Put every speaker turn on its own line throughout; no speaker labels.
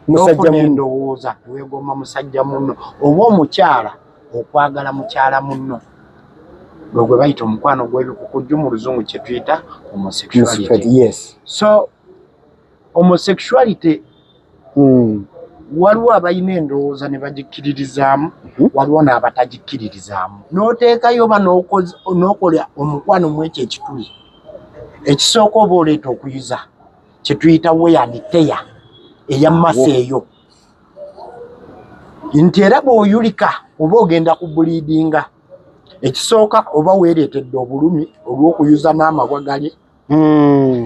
Musajja
N'ofuna
munno.
Endowooza weegomba musajja munno oba omukyala okwagala mukyala munno, gwe gwe bayita omukwano gw'ebikukujju, mu Luzungu kye tuyita homosexuality. So homosexuality, waliwo abalina endowooza ne bagikkiririzaamu, waliwo n'abatagikkiririzaamu. N'oteekayo oba n'okola omukwano mu ekyo ekituli, ekisooka oba oleeta okuyuza kye tuyita wear and tear eya muscle eyo, nti era bw'oyulika oba ogenda ku bleedinga. Ekisooka oba weereetedde obulumi olw'okuyuza n'amabwa gali.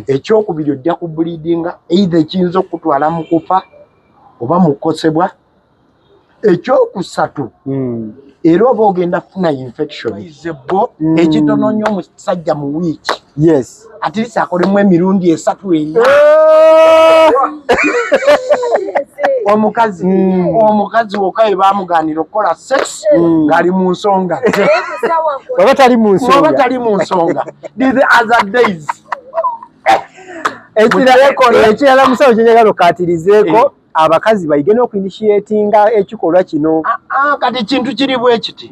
Ekyokubiri, ojja ku bleedinga, either ekiyinza okukutwala mu kufa oba mu kukosebwa. Ekyokusatu, era oba ogenda kufuna infection bo. Ekitono nnyo omusajja mu wiiki at least akolemu emirundi 3, 4. Omukazi, omukazi wokka we bamugaanira okukola sex ng'ali mu nsonga ze.
Oba tali mu
Oba
nsonga.
tali mu nsonga, the other days.
Ekirala musawo kyenjagala okkaatirizeeko, abakazi bayige n'okuinitiatinga ekikolwa kino.
Ah, ah, kati kintu kiri bwe kiti: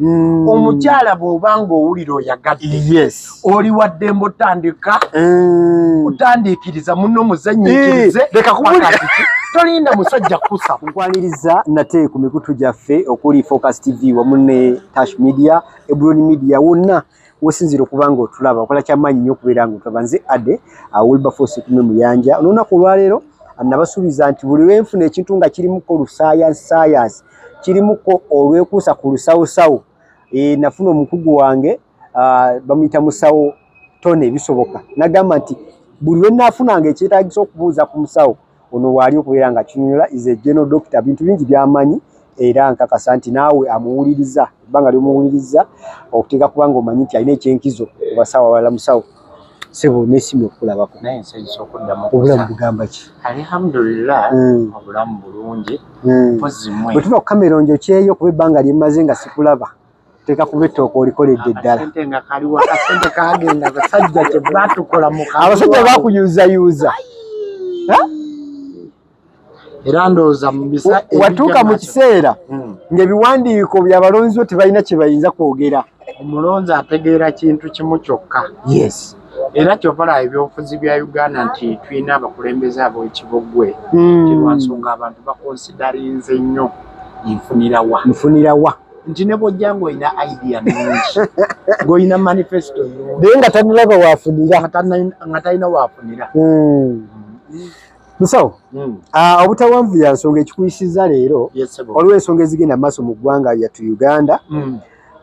omukyala bw'oba ng'owulira oyagadde, oli waddembe otandika otandiikiriza munno, muzanyiikirize.
Leka kubuli-
Paka kiki? Tolinda musajja kusaba.
Nkwaniriza nate ku mikutu gyaffe okuli Focus TV wamu ne Tash Media, Ebron Media, wonna wosinzira okuba nga otulaba. Okola kyamaanyi nnyo okubeera nga otulaba. Nze Ade Wilberforce Kume Muyanja. Olunaku olwaleero nabasuubiza nti buli lwenfuna ekintu nga kirimuko olusayansi sayansi, kirimuko olwekuusa ku lusawusawu, nafuna omukugu wange, bamuyita musawo Tone Bisoboka. Nagamba nti buli lwe naafunanga ekyetaagisa okubuuza ku musawo ono, waali okubeera nga kinyonyola. Is a general doctor, bintu bingi by'amanyi, era nkakasa nti naawe amuwuliriza, ebbanga lyomuwuliriza okuteeka kuba nga omanyi nti alina ekyenkizo ku basawo abalala. Musawo sebo, nesimye okukulabako.
Naye nsanyusa okuddamu.
Obulamu bugamba ki?
Alhamdulillah, obulamu bulungi. Mpozi mwe?
Bwe tuva ku kamera onjokyeyo, kuba ebbanga lyemmaze nga sikulaba, teeka kuba ettooka olikoledde ddala.
Akasente nga kaliwo, akasente kagenda, abasajja kye batukola mu kalulu.
Abasajja bakuyuuzayuuza.
Era ndowooza mu bisa
Watuuka mu
ebijja
kiseera ng'ebiwandiiko by'abalonzi bo tebalina kye bayinza kwogera.
Omulonzi ategeera kintu kimu kyokka. Era kyova laba ebyobufuzi bya Uganda nti tulina abakulembeze ab'ekibogwe, lwansonga abantu bakonsidarinze nnyo nfunirawa.
Nfunirawa.
Nti ne bw'ojja ng'olina idea nnungi, ng'olina manifesto nnungi,
naye nga tanalaba waafunira.
Nga talina waafunira.
Musawo, obutawanvu ya nsonga ekikuyisiza leero,
Yes, sebo.
waliwo ensonga ezigenda mu maaso mu ggwanga lyattu Uganda,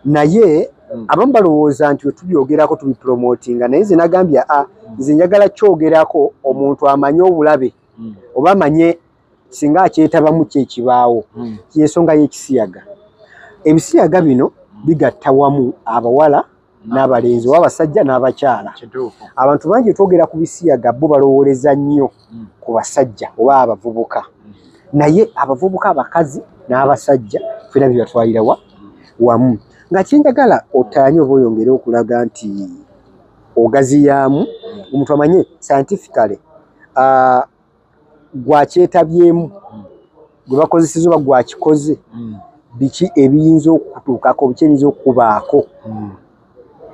naye abamu balowooza nti wetubyogerako tubipromotinga, naye nze nagambye a nze njagala kyogerako omuntu amanye obulabe oba amanye singa akyetabamu ki ekibaawo. Yensonga y'ekisiyaga. Ebisiyaga bino bigatta wamu abawala n'abalenzi oba abasajja n'abakyala. Abantu bangi twogera ku bisiyaga, bo balowooleza nnyo ku basajja oba abavubuka, naye abavubuka, abakazi n'abasajja ffena bibatwalira wa wamu. Nga kyenjagala otaanye oba oyongere okulaga nti ogaziyaamu omuntu amanye scientifically, gwakyetabyemu, gwe bakozeseza oba gwakikoze, biki ebiyinza okutuukako, biki ebiyinza okubaako?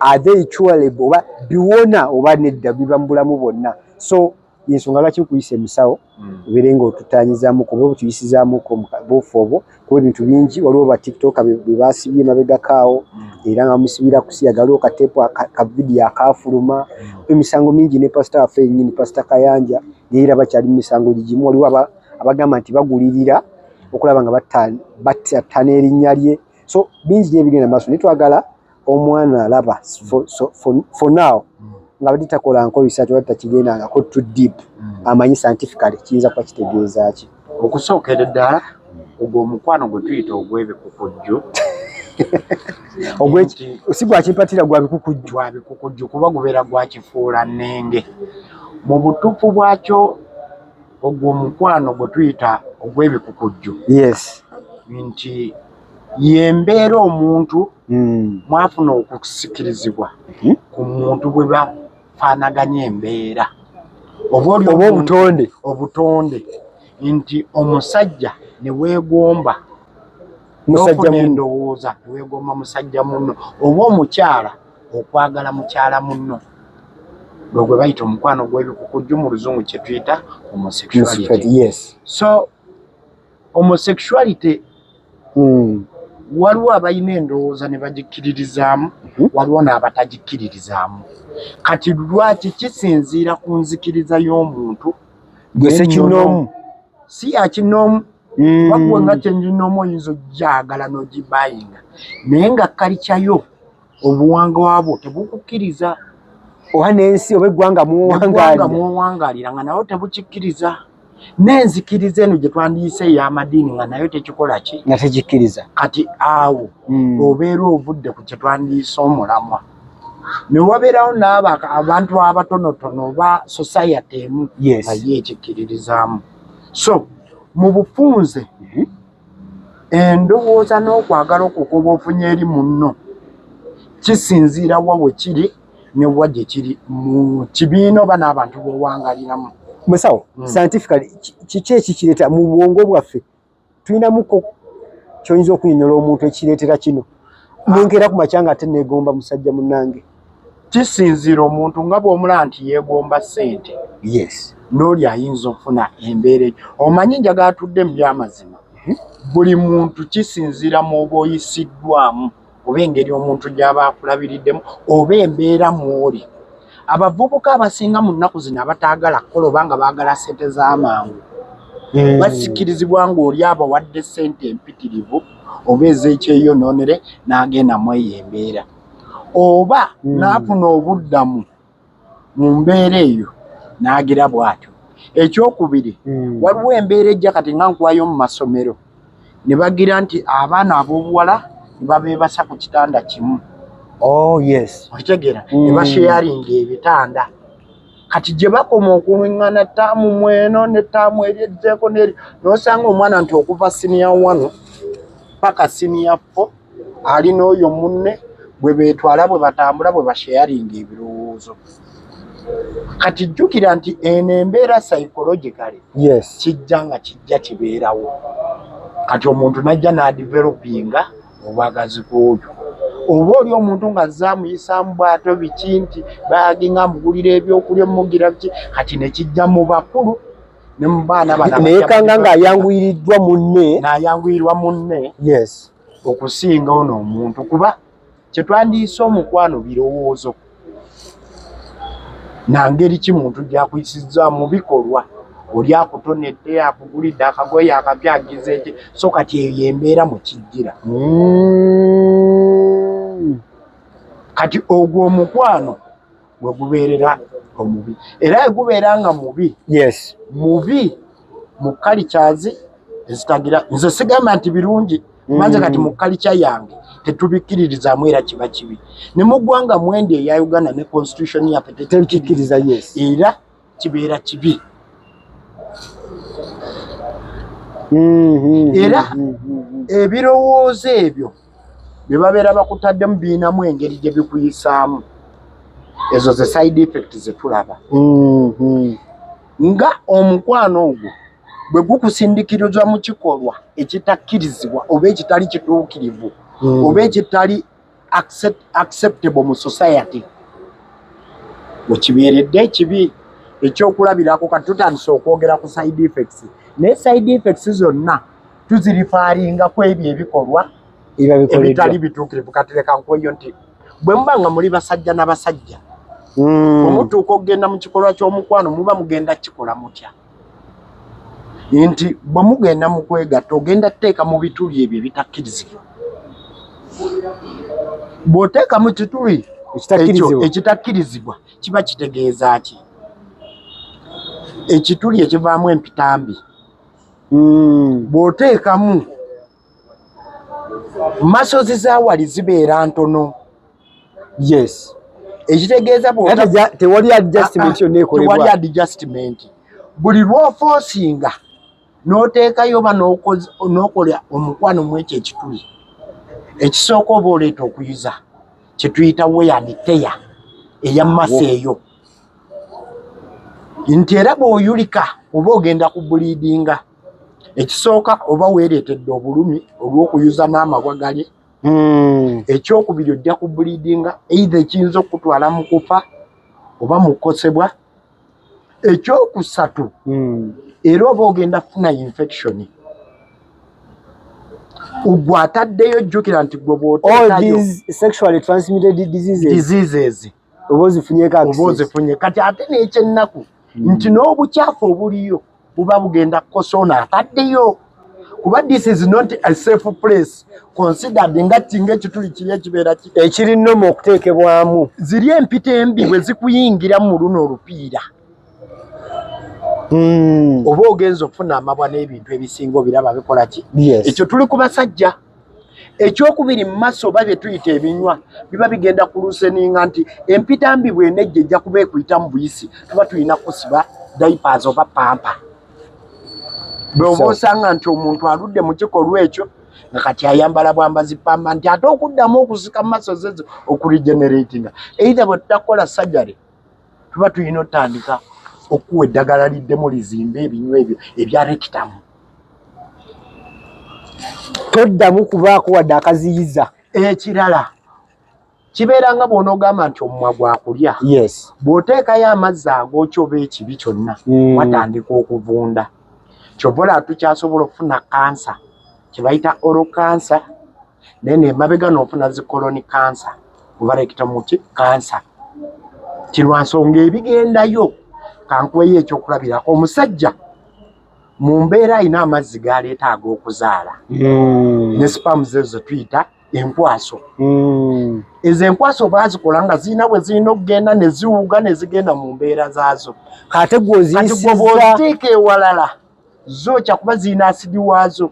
Are they curable oba biwona oba nedda, biba mu bulamu bwonna? So yensonga lwaki nkuyisa emusawo, obeere nga otutanyizaamuko oba otuyisizaamuko mu buufu obwo, kuba ebintu bingi. Waliwo ba TikTok be basibye emabegako awo, era nga bamusibira kusiyaga. Waliwo kateepu ka vidiyo akafuluma, emisango mingi, ne pasita waffe yennyini, Pasita Kayanja, naye era bakyali mu misango gigimu. Waliwo abagamba nti bagulirira okulaba nga battana erinnya lye. So bingi nyo ebigenda maaso, naye twagala omwana alaba for now nga badde takola nko research oba takigendangako too deep, amanyi scientifically kiyinza kuba kitegeeza ki.
Okusookera ddala, ogwo omukwano gwe tuyita ogw'ebikukujju,
Si gwa kimpatira, gwa bikukujju.
Gwa bikukujju, kuba gubeera gwa kifuula nnenge. Mu butuufu bwakyo, ogwo omukwano gwe tuyita ogw'ebikukujju, nti yembeera omuntu mwafuna okusikirizibwa ku muntu bwe bafaanaganya embeera oba oli
oba obutonde.
Obutonde. Nti omusajja ne weegomba
musajja
n'ofuna
munno.
Endowooza ne weegomba musajja munno oba omukyala okwagala mukyala munno, gwe gwe bayita omukwano gw'ebikukujju, mu Luzungu kye tuyita homosexuality. So homosexuality, waliwo abalina endowooza ne bagikkiririzaamu, waliwo n'abatagikkiririzaamu. Kati lwaki? Kisinziira ku nzikiriza y'omuntu.
Gwe sekinoomu.
Si yakinoomu. Bakuwe nga kyenjinoomu, oyinza ojjagala n'ogibayinga, naye nga culture yo, obuwangwa bwo tebukukkiriza.
Oba n'ensi oba eggwanga
Eggwanga
muwangaalira.
Mwowangaalira nga nayo tebukikkiriza, n'enzikiriza eno gye twandiyise ey'amadiini nga nayo tekikola ki?
Nga tekikkiriza.
Kati awo obeera ovudde ku kye twandiyise omulamwa, ne wabeerawo n'abo abantu abatonotono oba society emu nga ye ekikkiririzaamu. So mu bufunze, endowooza n'okwagala okwo kwoba ofunye eri munno kisinziira wa we kiri ne wa gye kiri mu kibiina oba n'abantu b'owangaliramu.
Musawo, scientifically kiki ekikireeta mu bwongo bwaffe? Tulinamuko kyoyinza okunyonyola omuntu ekireetera kino, nenkeera ku makya nga ate neegomba musajja munnange?
Kisinziira omuntu nga bw'omulaba nti yeegomba ssente, n'oli ayinza okufuna embeera eyo. Omanyi, njagala atudde mu byamazima, buli muntu kisinziira mu oba oyisiddwamu oba engeri omuntu gy'aba akulabiriddemu oba embeera mw'oli. Abavubuka abasinga mu nnaku zino abataagala kukola oba nga baagala ssente z'amangu, basikirizibwa ng'oli abawadde ssente empitirivu oba ez'ekyeyonoonere, n'agenda mu eyo embeera oba n'afuna obuddamu mu mbeera eyo n'agira bw'atyo. Ekyokubiri, waliwo embeera ejja kati nga nkuwayo mu masomero ne bagira nti abaana ab'obuwala ne babeebasa ku kitanda kimu. Okitegeera? Ne basharinga ebitanda. Kati gye bakoma okuŋŋaana ttaamu mweno ne ttaamu eri ezzeeko n'eri, n'osanga omwana nti okuva senior 1 paka senior 4 ali n'oyo munne bwe beetwala, bwe batambula, bwe basharinga ebirowoozo. Kati jjukira nti eno embeera psychologically kijja nga kijja kibeerawo. Kati omuntu najja n'adevelopinga obwagazi ku oyo oba oli omuntu nga azze amuyisaamu bw'atyo, biki, nti baginga amugulira ebyokulya, omugira biki. Kati ne kijja mu bakulu ne mu baana bano
naye
abajja
kanga ng'ayanguyiriddwa munne.
N'ayanguyirwa munne okusinga ono omuntu, kuba kyetwandiise omukwano birowoozo nangeri ki muntu gyakuyisizza mu bikolwa. Oli akutonedde, akugulidde akagoye akapya, agize eki. So kati eyo embeera mukijjira. Kati ogwo omukwano gwe gubeerera omubi, era gubeera nga mubi mubi mu cultures ezitagira. Nze sigamba nti birungi manze. Kati mu culture yange tetubikkiririzaamu, era kiba kibi ne mu ggwanga mwendi eya Uganda ne constitution yaffe
tebikikkiriza, yes.
Era kibeera kibi. Era ebirowoozo ebyo bye babeera bakutaddemu birinamu engeri gye bikuyisaamu. Ezo ze side effect ze tulaba nga omukwano ogwo bwe gukusindikiriza mu kikolwa ekitakkirizibwa oba ekitali kituukirivu oba ekitali acceptable mu society, wekibeeredde ekibi. Ekyokulabirako, kati tutandise okwogera ku side effects, naye side effects zonna tuzireferringa ku ebyo ebikolwa
ebiba
ebitali
bikoleddwa.
bituukirivu. Kati leka nkuweyo nti bwe muba nga muli basajja n'abasajja, bwe mutuuka okugenda mu kikolwa ky'omukwano, muba mugenda kikola mutya? Nti bwe mugenda mu kwegatta, ogenda kuteeka mu bituli ebyo ebitakkirizibwa. Bw'oteeka mu kituli ekyo
ekitakkirizibwa,
ekitakkirizibwa, kiba kitegeeza ki? Ekituli ekivaamu empitambi, bw'oteekamu, muscles zaawali zibeera ntono. Ekitegeeza
Era tewali adjustment yonna
tewali
ekolebwa.
adjustment. Buli lw'oforcinga n'oteekayo oba n'okola omukwano mu ekyo ekituli, ekisooka oba oleeta okuyuza kye tuyita wear and tear eya muscle eyo, nti era bw'oyulika oba ogenda ku bleedinga. Ekisooka, oba weereetedde obulumi olw'okuyuza n'amabwa gali. Ekyokubiri, ojja ku bleedinga, either ekiyinza okukutwala mu kufa oba mu kukosebwa. Ekyokusatu, era oba ogenda kufuna infection gwe ataddeyo. Jjukira nti gwe
All
bw'oteekayo
these sexually transmitted diseases
diseases
oba ozifunyeko
oba
access.
Ozifunye. Kati ate n'ekyennaku nti n'obukyafu obuliyo buba bugenda kukosa ono ataddeyo, kuba this is not a safe place considered nga kinga ekituli kiri ekibeera ki
ekiri normal okuteekebwamu.
Ziri empita embi bwe zikuyingira mu luno olupiira, oba ogenza okufuna amabwa n'ebintu ebisinga obiraba bikola ki. Ekyo tuli ku basajja. Ekyokubiri, mu maaso oba bye tuyita ebinywa biba bigenda kulooseninga, nti empita mbi bwenejja ejja kuba ekuyita mu buyisi. Tuba tulina kusiba diapers oba pampers. Bw'oba osanga nti omuntu aludde mu kikolwa ekyo nga kati ayambala bwambazi pamper, nti ate okuddamu okusika mu maaso zezo okuregeneratinga, either bwe tutakola surgery, tuba tulina otandika okuwa eddagala liddemu lizimbe ebinywa ebyo ebya rectum.
Toddamu kubaako wadde akaziyiza.
Ekirala, kibeera nga bw'onoogamba nti omumwa gwakulya, bw'oteekayo amazzi agookya oba ekibi kyonna, watandika okuvunda. Kyova olaba tukyasobola okufuna kansa kye bayita oral cancer, naye nemabega n'ofuna zi colon cancer oba rectum ki cancer, kirwansonga ebigendayo. Kankuweyo ekyokulabirako: omusajja mu mbeera alina amazzi galeeta ag'okuzaala ne sperms ezo zetuyita enkwaso. Ezo enkwaso baazikola nga zirina bwe zirina okugenda ne ziwuga ne zigenda mu mbeera zaazo.
Kate
Kati gwe
gw'oziyisizza
bw'oziteeka ewalala, zookya, kuba zirina asidi waazo.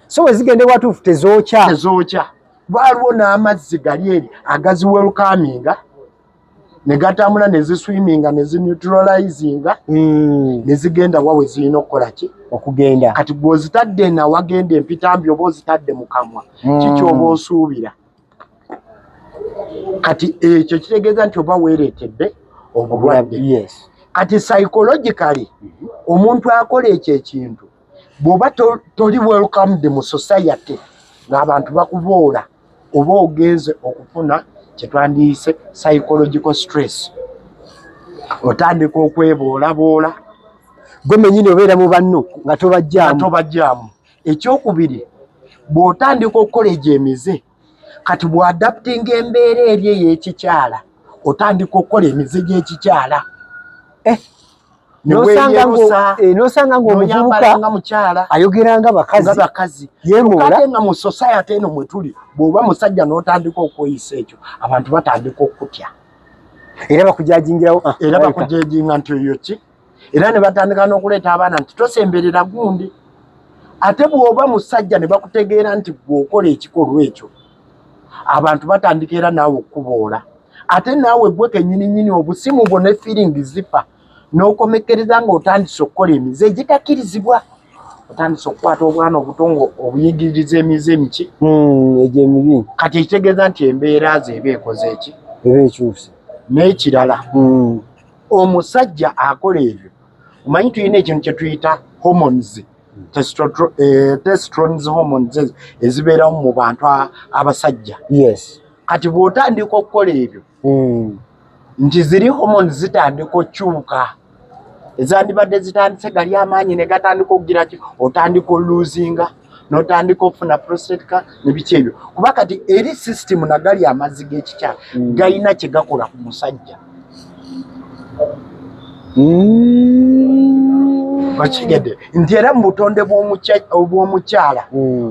So bwe zigenda ewatuufu tezookya.
Tezookya. Waliwo n'amazzi gali eri agaziwelcominga ne gatambula ne ziswiminga ne zineutralizinga ne zigenda wa we zirina okukola ki?
Okugenda.
Kati gw'ozitadde nawagenda empitambi oba ozitadde mu kamwa, kiki oba osuubira? Kati ekyo kitegeeza nti oba weereetedde obulwadde. Kati psychologically, omuntu akola ekyo ekintu, bw'oba toli welcomed mu society ng'abantu bakuboola, oba ogenze okufuna kyetwandiyise psychological stress, otandika okweboolaboola.
Gwe menyini obeera mu banno nga tobajjaamu.
Tobajjaamu. Ekyokubiri, bw'otandika okukola egyo emize, kati bw'adaptinga embeera eri ey'ekikyala, otandika okukola emize gy'ekikyala.
Eh,
Ne
nosanga
weeyerusa,
nosanga ng'omuvubuka
n'oyambala nga mukyala,
ayogera nga
nga
bakazi,
bakazi,
yeemoola.
Ate nga mu society eno mwe tuli, bw'oba musajja n'otandika okweyisa ekyo, abantu batandika okutya.
Era bakujajingirawo, ah,
era
alabika.
Bakujejinga nti oyo ki, era ne batandika n'okuleeta abaana nti tosemberera gundi. Ate bw'oba musajja ne bakutegeera nti gw'okola ekikolwa ekyo, abantu batandika era naawe okukuboola. Ate naawe gwe kennyini nnyini obusimu bwo ne feeling zifa, n'okomekkereza ng'otandise okukola emize egitakkirizibwa, otandise okukwata obwana obuto nga obuyigiriza emize emiki.
Egyo emibi.
Kati ekitegeeza nti embeera ze eba ekoze eki?
Eba ekyuse.
N'ekirala, omusajja akola ebyo, omanyi tulina ekintu kye tuyita hormones, testosterone hormones ezo ezibeerawo mu bantu abasajja. Kati bw'otandika okukola ebyo, nti ziri hormones zitandika okukyuka, ezandibadde zitandise gali amaanyi ne gatandika okugira ki, otandika oluuzinga n'otandika okufuna prostate ne biki ebyo, kuba kati eri system nagali amazzi g'ekikyala galina kye gakola ku musajja. Okitegedde nti era mu butonde bw'omukyala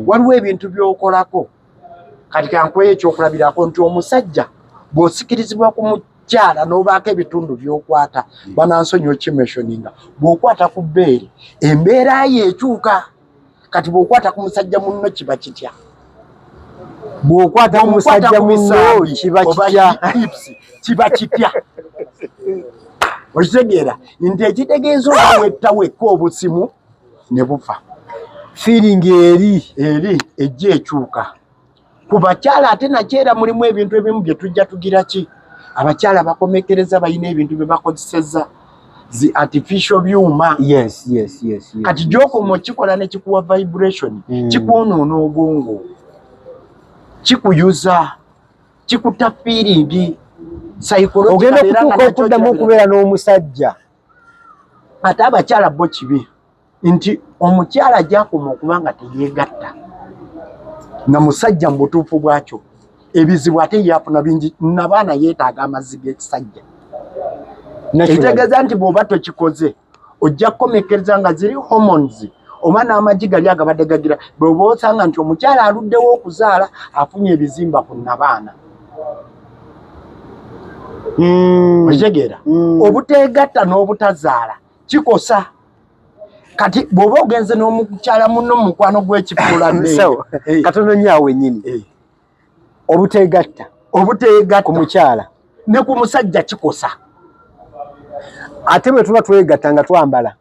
waliwo ebintu by'okolako. Kati kankuweyo ekyokulabirako nti omusajja bw'osikirizibwa ku mukyala n'obaako ebitundu by'okwata, banansonyi okimentioninga, bw'okwata ku bbeere embeera ye ekyuka. Kati bw'okwata ku musajja munno kiba kitya?
Bw'okwata ku
Bw'omukwata
musajja
ku
munno
bisambi
kiba
oba
kitya?
Hips, kiba kitya? Okitegeera nti ekitegeeza oba wetta wekka obusimu ne bufa.
Feeling eri
eri ejja ekyuka ku bakyala. Ate nakyera mulimu ebintu ebimu bye tujja tugira ki, abakyala bakomekereza balina ebintu bye bakozeseza. Zi artificial byuma.
Yes.
Kati gyokoma okikola nekikuwa vibration, kikwonoona obwongo, kikuyuza, kikuta feeling.
Ogenda okutuuka okuddamu okubeera n'omusajja.
Ate abakyala bo kibi nti omukyala gyakoma okuba nga teyeegatta na musajja mu butuufu bwakyo, ebizibu ate yafuna bingi. Nabaana yeetaaga amazzi g'ekisajja. Ekitegeeza nti bw'oba tokikoze, ojja kukomekkereza nga ziri hormones oba n'amagi gali agabadde gagira. Bw'oba osanga nti omukyala aluddewo okuzaala, afunye ebizimba ku nabaana. Okitegeera? Obuteegatta n'obutazaala kikosa. Kati bw'oba ogenze n'omukyala munno mu mukwano gw'ekifuula.
Musawo, katono nnyo awo wennyini. Obuteegatta
obuteegatta
ku mukyala
ne ku musajja kikosa.
Ate bwe tuba twegatta nga twambala,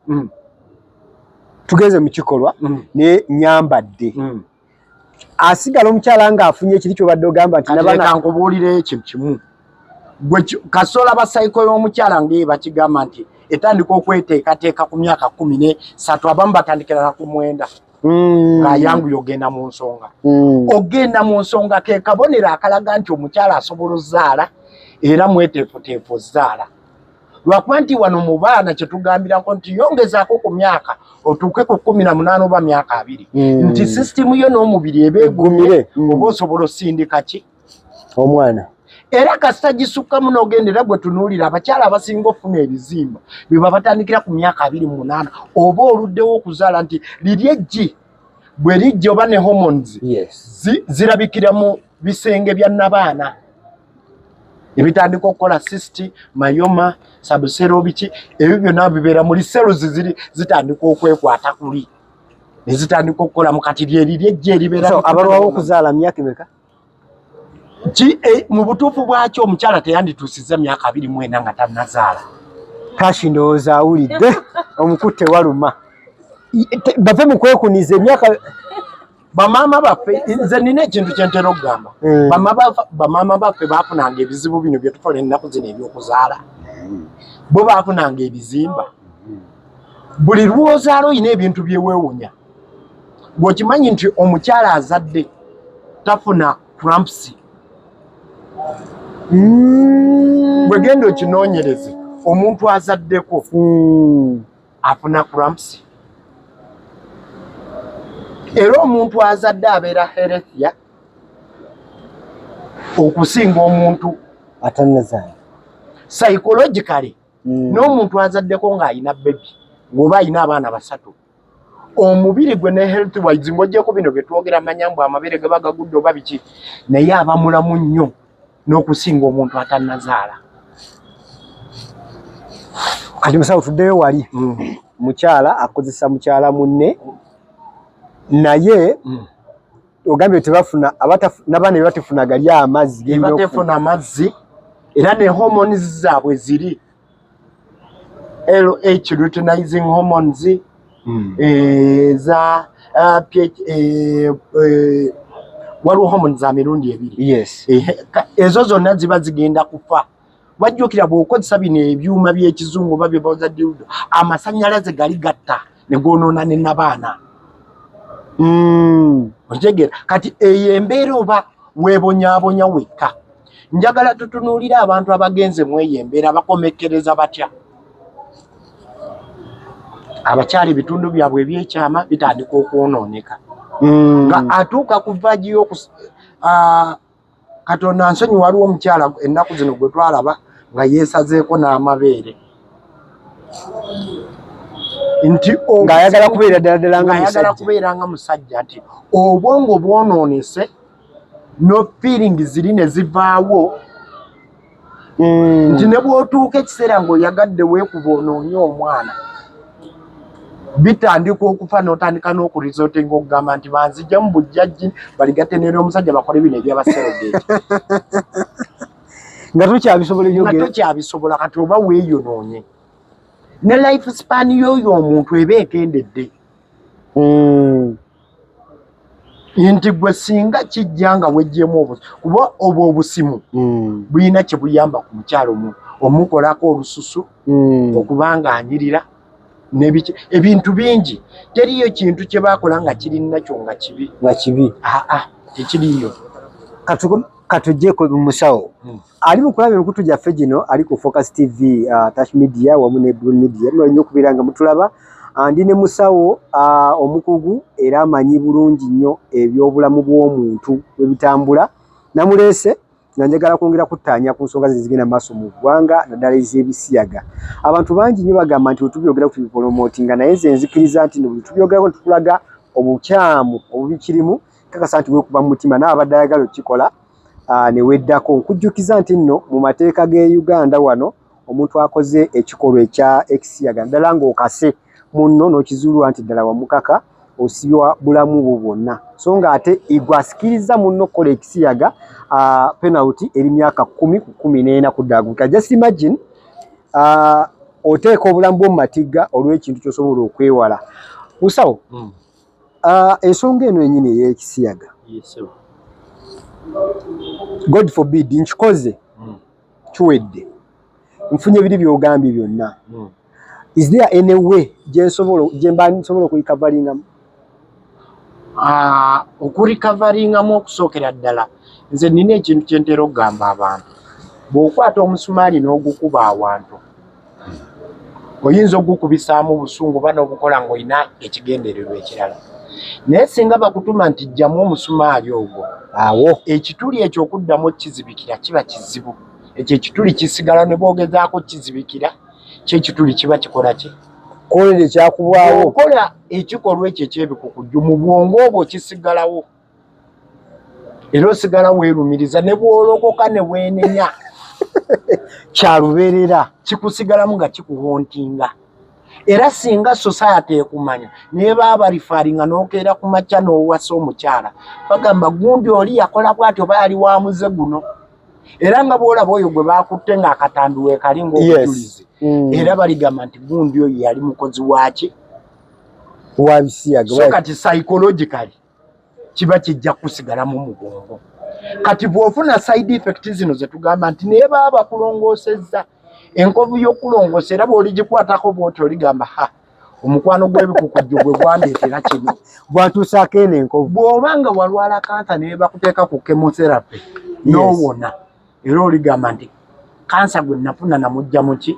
tugenze mu kikolwa, naye nyambadde, asigala omukyala ng'afunye ekiri kyobadde ogamba nti
nabaana. Leka nkubuulire ekintu kimu. Gwe kasola ba cycle y'omukyala ngeye bakigamba nti etandika okweteekateeka ku myaka 13, abamu batandikira na ku 9, ng'ayanguye ogenda mu nsonga. Ogenda mu nsonga ke kabonero akalaga nti omukyala asobola ozaala era mweteefuteefu ozaala. Lwakuba nti wano mu baana kyetugambirako nti yongezaako ku myaka otuuke ku 18 oba myaka 20, nti sisitimu yo n'omubiri eba egumire,
Egumire.
Oba osobola osindika ki?
Omwana.
Era kasita gisukkamu n'ogendera, gwe tunuulira abakyala abasinga okufuna ebizimba beba batandikira ku myaka 28 oba oluddewo okuzaala, nti liri eggi bwe lijja oba ne hormones zirabikira mu bisenge bya nabaana ebitandika okukola cyst, myoma, subserous, biki ebyo byonna bibeera muli cells ziri zitandika okwekwata kuli ne zitandika okukola mu kati lyeriri ejja eribeera.
So abalwawo okuzaala myaka emeka?
Mu butuufu bwakyo omukyala teyandituusizza myaka 24 nga tannazaala.
Kashi ndowooza awulidde omukutte waluma. Bave mu kwekuniza emyaka.
Bamaama baffe, nze nina ekintu kyentera okugamba. Bamaama baffe baafunanga ebizibu bino byetukola ennaku zino ebyokuzaala? Bo baafunanga ebizimba? Buli lwozaala olina ebintu byeweewunya. Bw'okimanyi nti omukyala azadde tafuna cramps? Bwegenda okinoonyereze, omuntu azaddeko afuna cramps? Era omuntu azadde abeera healthier okusinga omuntu
atannazaala.
Psychologically, n'omuntu azaddeko ng'alina baby, ng'oba alina abaana basatu, omubiri gwe ne health wise, ng'ogyeko bino bye twogera manya mbu amabeere gaba gagudde oba biki, naye aba mulamu nnyo n'okusinga omuntu atannazaala.
Kati musawo, tuddeyo wali mukyala akozesa mukyala munne, naye ogambye tebafuna, n'abaana bebatefuna gali amazzi gelina.
Tebatefuna amazzi, era ne hormones zaabwe ziri LH, luteinizing hormones, za PH, waliwo hormones za mirundi ebiri. Ezo zonna ziba zigenda kufa. Wajjukira bw'okozesa bino ebyuma by'ekizungu oba byebaoza dildo, amasanyalaze gali gatta ne goonoona ne nabaana. Otegeera? Kati eyo embeera oba weebonyaabonya wekka. Njagala tutunuulire abantu abagenze mu eyo embeera bakomekkereza batya. Abakyala ebitundu byabwe ebyekyama bitandika okwonooneka, nga atuuka ku verge y'okus Katonda nsonyi, waliwo omukyala ennaku zino gwe twalaba nga yeesazeeko n'amabeere nti
ng'ayagala kubeera ddala ddala nga
ng'ayagala
musajja.
Kubeera nga musajja, nti obwongo bwonoonese, no feeling ziri ne zivaawo, nti ne bw'otuuka ekiseera ng'oyagadde weekuba onoonye omwana, bitandika okufa, n'otandika n'okuresortinga okugamba nti banzijja mu bujjajji baligatte n'ery'omusajja bakole bino ebyabasurrogate.
Nga tokyabisobola.
Nga
ebyogera.
Tokyabisobola. Kati oba weeyonoonye, ne life span y'oyo omuntu eba ekendedde. Nti gwe singa kijja nga weggyemu obusi, kuba obwo obusimu bulina kye buyamba ku mukyalo omu. Omukolako olususu okubanga anyirira nebiki, ebintu bingi. Teriyo kintu kye bakola nga kiri nakyo nga kibi.
Nga kibi.
Aa, tekiriyo.
Katujjeko musawo ali mu kulaba emikutu gyaffe gino, ali ku Focus TV, Tash Media wamu ne Blue Media. Mulina okubeera nga mutulaba. Ndi ne musawo omukugu era amanyi bulungi nnyo ebyobulamu bw'omuntu bwe bitambula. Namuleese nga njagala kwongera kuttaanya ku nsonga zino ezigenda maaso mu ggwanga, naddala ez'ebisiyaga. Abantu bangi nnyo bagamba nti wetubyogerako tubipromotinga, naye nze nzikiriza nti buli tubyogerako tukulaga obukyamu obubikirimu, kakasa nti weekuba mu mutima nawe abadde ayagala okukikola ne weddako. Nkujjukiza nti nno mu mateeka g'e Uganda wano, omuntu akoze ekikolwa ekya ekisiyaga, ddala ng'okase munno n'okizuulwa nti ddala wamukaka, osibwa bulamu bwo bwonna. So nga ate gwe asikiriza munno okukola ekisiyaga, penalty eri myaka 10 ku 14 kuddaguka. Just imagine, oteeka obulamu bwo mu matigga olw'ekintu ky'osobola okwewala. Musawo, ensonga eno yennyini ey'ekisiyaga, God forbid, nkikoze, kiwedde, nfunye biri by'ogambye byonna, is there any way gye mba nsobola okurecoveringamu?
Okurecoveringamu, okusookera ddala nze nina ekintu kye ntera okugamba abantu: bw'okwata omusumaali n'ogukuba awantu, oyinza ogukubisaamu busungu oba n'obukola ng'olina ekigendererwa ekirala, naye singa bakutuma nti jjamu omusumaali ogwo,
awo
ekituli ekyo okuddamu okukizibikira kiba kizibu. Ekyo ekituli kisigala, ne bwogezaako kizibikira, kyekituli kiba kikola ki?
Kolera ekyakubwawo.
Okola ekikolwa ekyo ekyebikukujju, mu bwongo obwo kisigalawo, era osigala weerumiriza ne bw'olokoka ne weenenya.
Kyalubeerera.
Kikusigalamu nga kikuhauntinga. Era singa society ekumanya, naye baba bareferringa n'okeera ku makya n'owasa omukyala, bagamba gundi oli yakola bw'ati oba yali wa muze guno. Era nga bw'olaba oyo gwe bakutte ng'akatambi weekali ng'obujulizi, era baligamba nti gundi oyo yali mukozi waaki?
Wabisiyaga.
So kati psychologically kiba kijja kusigalamu mu bwongo. Kati bw'ofuna side effect zino zetugamba nti naye baba bakulongoosezza, enkovu y'okulongoosa, era bw'oligikwatako bw'oti oligamba, "Ha, omukwano gw'ebikukujju gwe gwandeetera kino."
Gwantuusaako eno enkovu.
Bw'oba nga walwala kansa naye bakuteeka ku chemotherapy n'owona, era oligamba nti kansa gwe nafuna namujja muki?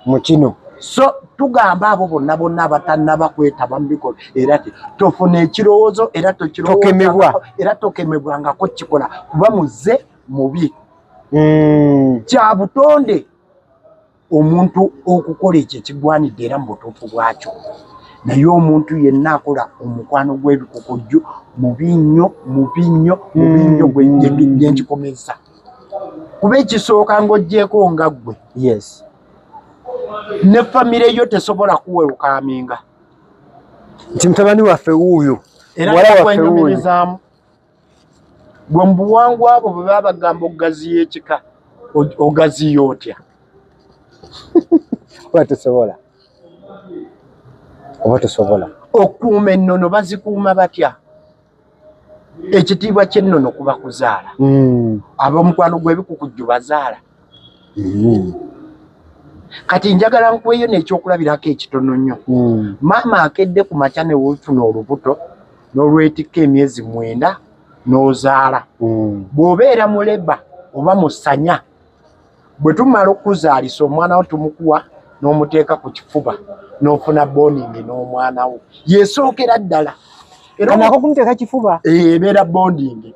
Mu kino.
So tugamba abo bonna bonna abatannaba kwetaba mu bikolwa, era ti tofuna ekirowoozo era
Tokemebwa.
Era tokemebwangako kikola, kuba muze mubi. Kya butonde omuntu okukola ekyo ekigwanidde era mu butuufu bwakyo, naye omuntu yenna akola omukwano gw'ebikukujju mubi nnyo, mubi nnyo, mubi nnyo. Gyenkikomeza kuba ekisooka ng'oggyeko nga ggwe ne famire yo tesobola kuwelcominga.
Nti mutabani waffe wuuyo.
Era
Muwala waffe wuuyo.
kwenyumirizaamu gwe mu buwangwa bwo, bwe baba bagamba okugaziya ekika, ogaziya otya?
Oba tosobola, oba tosobola.
Okukuuma ennono bazikuuma batya? Ekitiibwa ky'ennono kuba kuzaala. Ab'omukwano gw'ebikukujju bazaala. Kati njagala nkuweeyo n'ekyokulabirako ekitono nnyo. Maama akedde ku makya ne wefuna olubuto n'olwetikka emyezi 9 n'ozaala. Bw'obeera mu labour oba mu ssanya, bwe tumala okuzaalisa omwana wo, tumukuwa n'omuteeka ku kifuba n'ofuna bonding n'omwana wo, yesookera ddala. Era
Kano ako kumuteeka kifuba.
Ebeera bonding.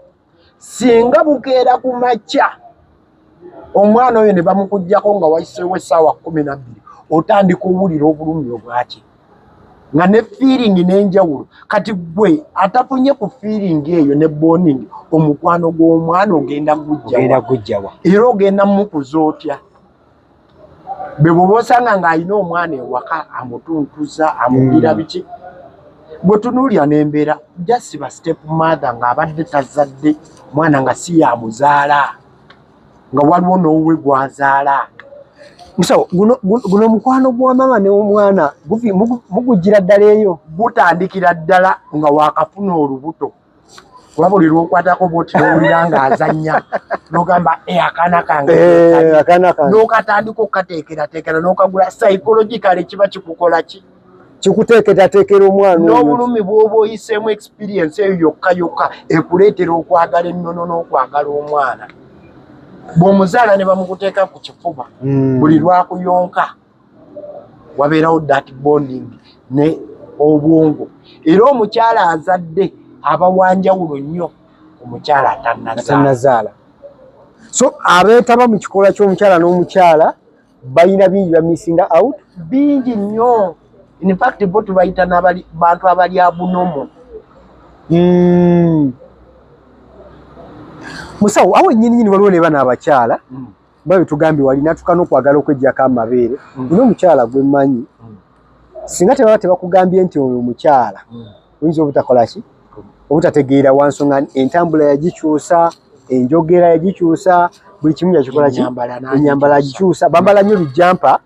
Singa bukeera ku makya omwana oyo ne bamukugjako nga wayiseewo essaawa 12, otandika owulira obulumi obwaki nga ne feeling n'enjawulo. Kati gwe atafunye ku feeling eyo ne bonding, omukwano gw'omwana ogenda
ogenda
gujjawa?
Gujjawa?
Era ogenda mukuza otya? Bwe bwoba osanga ng'alina omwana ewaka amutuntuza, amugira biki, bwe tunuulira n'embeera jasiba step mother ng'abadde tazadde mwana nga si yamuzaala, nga waliwo n'owuwe gwazaala.
Musawo, guno omukwano gwa maama n'omwana mugugira ddala eyo?
Gutandikira ddala nga wakafuna olubuto. Kuba buli lwokwatako bwoti nowulira ng'azannya n'ogamba eh, akaana kange
eh,
n'okatandika okukateekerateekera n'okagula psychologically kiba kikukola ki
kikuteekerateekera omwana
n'obulumi bw'oba oyiseemu experience eyo yokka yokka ekuleetera okwagala ennono n'okwagala omwana bw'omuzaala ne bamukuteeka ku kifuba buli lwakuyonka wabeerawo that bonding ne obwongo era omukyala azadde aba wanjawulo nnyo ku mukyala
atannazaala so abeetaba mu kikolwa ky'omukyala n'omukyala balina bingi bamissinga out
bingi nnyo in fact bo tubayita bantu abali abunomo
Musawo awo nnyini nyini waliwo ne bano abakyala ba betugambye wali natuka n'okwagala okweggyako amabeere nina omukyala gwe mmanyi singa tebaba tebakugambye nti oyo omukyala oyinza obutakola ki obutategeera wansonga entambula yagikyusa enjogera yagikyusa buli kimu yakikola ki ennyambala agikyusa bambala nnyo bijampa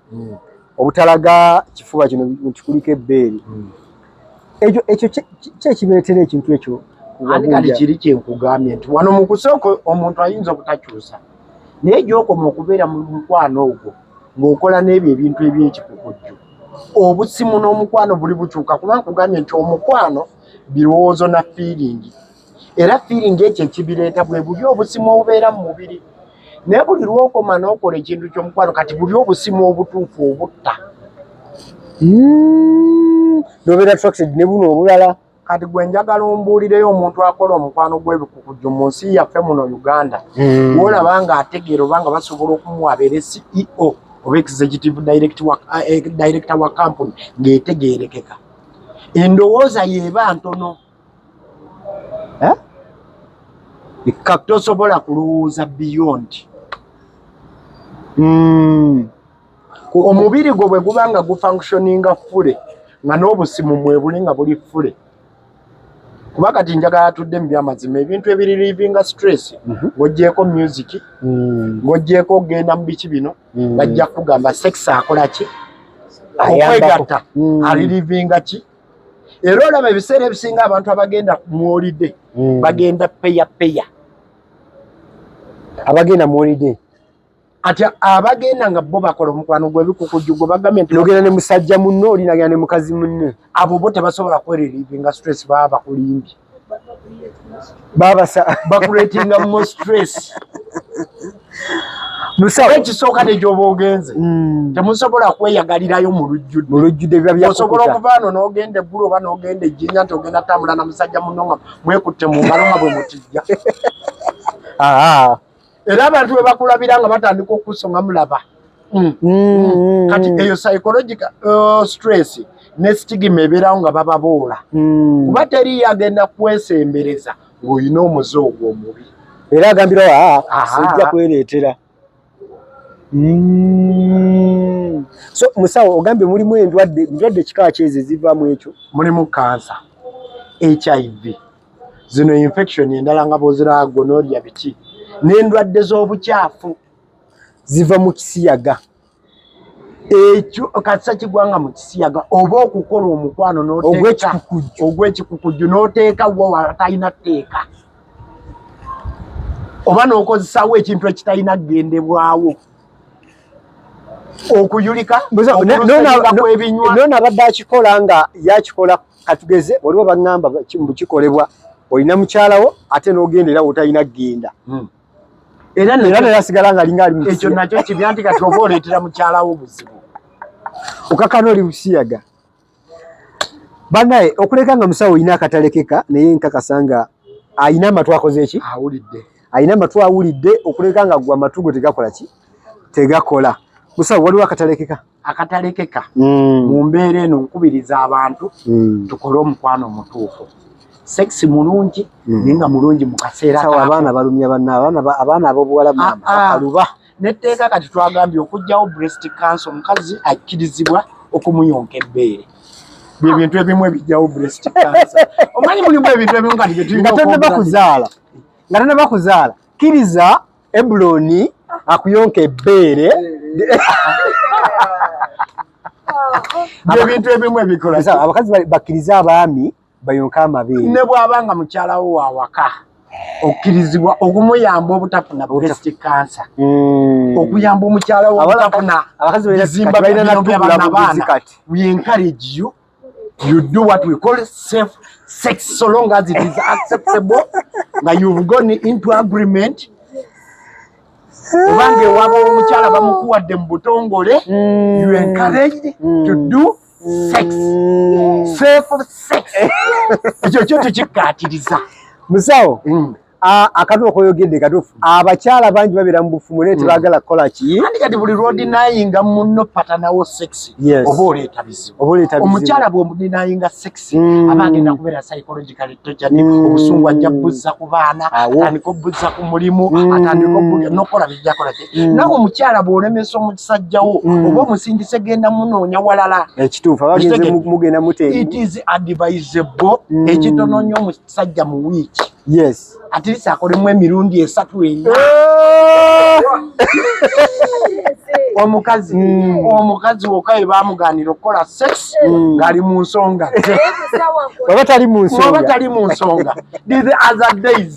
obutalaga kifuba kino nti kuliko ebbeere ekyo ekyo kyekibeetera ekintu ekyo
Anti kati kiri kyenkugambye nti wano mu kusooka omuntu ayinza obutakyusa naye gy'okoma okubeera mu mukwano ogwo ng'okola n'ebyo ebintu eby'ekikukujju obusimu n'omukwano buli bukyuka kuba nkugambye nti omukwano birowoozo na feeling era feeling ekyo ekibireeta bwe buli obusimu obubeera mu mubiri naye buli lw'okoma n'okola ekintu ky'omukwano kati buli obusimu obutuufu obutta
nobeera attracted ne buno obulala
kati gwe njagala ombuulireyo omuntu akola omukwano gw'ebikukujju mu nsi yaffe muno Uganda w'olaba ng'ategeera oba nga basobola okumuwa abeere CEO oba executive director wa company ng'etegeerekeka endowooza yeeba ntono
eh?
Tosobola kulowooza beyond Omubiri gwo bwe guba nga gufunctioninga fully nga n'obusimu mwebuli nga buli fully kuba kati njagala tudde mu byamazima ebintu ebirelievinga stress ng'oggyeeko music ng'oggyeeko okugenda mu biki bino bajja kugamba sex akola ki okwegatta arelievinga ki era olaba ebiseera ebisinga abantu abagenda mu holiday bagenda peya peya
abagenda mu holiday
ati abagenda nga bo bakola omukwano gw'ebikukujju gwe bagambye nti
nogenda ne musajja munno oli nagenda ne mukazi munne
abo bo tebasobola kwerelievinga stress baba bakulimbye
babasa
bakuleetinga more stress
musawo
ekisooka negyoba ogenze temusobola kweyagalirayo mu lujjudde
mu lujjudde biba
osobola
byakukuta
okuva ano n'ogenda eggulu oba n'ogenda ejjinja nti ogenda tambula na musajja munno nga mwekutte mu ngalo nga bwe mutijja
Aha.
era abantu bwe bakulabira nga batandika okusonga mulaba Kati eyo psychological stress ne stigma ebeerawo nga bababoola kuba teriyo agenda kwesembereza ng'olina omuze ogwo omubi
era agambirawo sijja kwereetera So musawo ogambye mulimu endwadde endwadde kika ki ezo ezivaamu ekyo
mulimu kansa HIV zino infection endala nga bw'oziraba gonorrhea biki n'endwadde z'obukyafu
ziva mu kisiyaga
ekyo kasita kigwanga mu kisiyaga oba okukola omukwano ogw'ekikukujju n'oteeka wo watalina tteeka oba n'okozesaawo ekintu ekitalina kugendebwawo okuyulika
nono abadde akikola nga yakikola katugeze waliwo baŋŋamba kikolebwa olina mukyalawo ate n'ogenda era wotalina kugenda
era
era naye asigala nga alinga ali
ekyo nakyo kibi anti kati oba oleetera mukyalawo obuzibu
okakana oli busiyaga banaye okuleka nga musawo olina akatalekeka naye nkakasa nga alina amatu akoze eki
awulidde
alina amatu awulidde okuleka nga gwe amatu go tegakola ki tegakola musawo waliwo akatalekeka
akatalekeka mu mbeera eno nkubiriza abantu tukole omukwano omutuufu sex mulungi naye nga mulungi mu kaseera
sawa abaana balumya banna abaana abaana ab'obuwala maama bakaluba
netteeka kati twagambye okuggyawo breast cancer omukazi akkirizibwa okumuyonka ebbeere bye bintu ebimu ebijjawo breast cancer omanyi mulimu ebintu ebimu kati bye tulina
nga tonnaba kuzaala nga tonnaba kuzaala kkiriza Ebuloni akuyonka ebbeere
ebintu ebimu ebikola
abakazi bakkiriza abaami Bayonke amabeere.
Ne bw'aba nga mukyala wo wawaka, okkirizibwa okumuyamba obutafuna breast cancer, okuyamba omukyala wo obutafuna
Abakazi balina
bizimba
kati balina
bya bino bya
natugula buguzi
bannabaana.
Kati.
We encourage you, you do what we call safe sex, so long as it is acceptable nga you've gone into agreement, obanga ewaaba omukyala bamukuwadde mu butongole, you encouraged to do sex, safe sex. Ekyo kyo tukikkaatiriza.
Musawo, akatu okoyogedde katuufu. Abakyala bangi babeera mu bufumbo naye tebaagala kukola ki?
Andi kati buli lw'odenyinga munno partner wo sex, oba oleeta bizibu.
Oba oleeta bizibu.
Omukyala bw'omudenyinga sex, aba agenda kubeera psychologically tortured. Obusungu ajja buzza ku baana,
Awo.
atandika obuzza ku mulimu, atandika n'okukola bijjakola ki. Nawe omukyala bw'olemesa omusajjawo, oba omusindise genda munoonya walala.
Ekituufu, abagenze
Ekitegeeza.
mugenda mute.
It is advisable, ekitono nnyo omusajja mu wiiki at least akolemu emirundi 3, 4. Omukazi wokka we bamugaanira okukola sex ng'ali mu nsonga ze.
Baba tali mu
Oba
nsonga.
tali mu nsonga, the other days.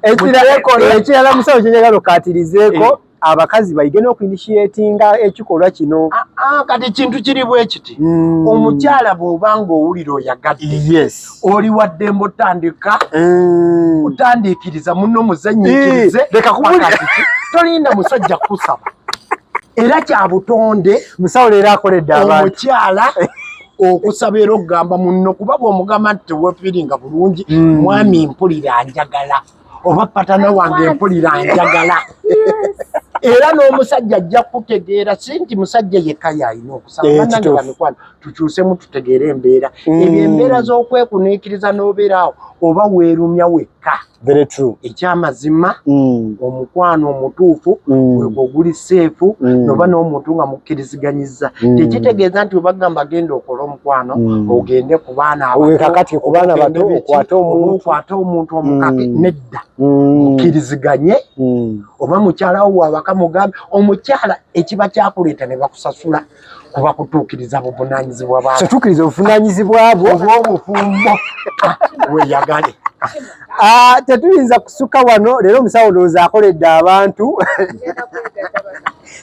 Ekirala musawo kyenjagala okkaatirizeeko, abakazi bayige n'okuinitiatinga ekikolwa kino.
Ah, ah, kati kintu kiri bwe kiti: omukyala bw'oba ng'owulira oyagadde, oli waddembe otandika otandiikiriza munno, muzanyiikirize.
Eh, leka kubulira.
Paka kiki. Tolinda musajja kusaba, era kya butonde.
Musawo leero akoledde abantu.
Omukyala okusaba era okugamba munno, kuba bw'omugamba nti tewefiiringa bulungi, "Mwami, mpulira njagala," oba "Partner wange, mpulira njagala," era n'omusajja ajja kutegeera. Si nti musajja yekka yalina okusaba. Bannange, bamikwano, tukyusemu tutegeere embeera. Ebyo embeera z'okwekuniikiriza n'obeeraawo oba weerumya wekka.
Very true.
Ekyamazima, omukwano omutuufu gwegwo oguli safe, noba n'omuntu nga mukkiriziganyiza. Tekitegeeza nti webagamba genda okole omukwano, ogende ku baana abato,
Kakati ku baana
ogende
bato,
biki,
okwate omuntu.
oba okwate omuntu omukake. Nedda, mukkiriziganye. Oba mukyala wo wawaka, mugambe omukyala ekiba kyakuleeta ne bakusasula kuba kutuukiriza buvunaanyizibwa bwa
So tukkiriza obuvunaanyizibwa bwo
obw'obufumbo. Ah, weeyagale.
Ah, tetuyinza kusuka wano leero. Omusawo ndowooza akoledde abantu.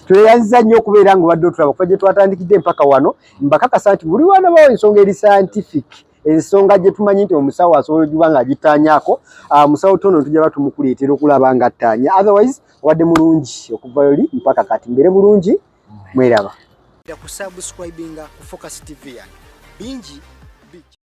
Tweyanziza nnyo okubeera nga obadde otulaba okuva gye twatandikidde mpaka wano. Mbakakasa nti buli wanabawo ensonga eri scientific, ensonga gye tumanyi nti omusawo asobola ogiba nga agittanyaako, musawo Tono tujja ba tumukuleetera okulaba nga attaanya. Otherwise obadde mulungi okuva luli mpaka kati. Mbeere bulungi, mweraba. Kusubscribinga ku Focus TV yange bingi.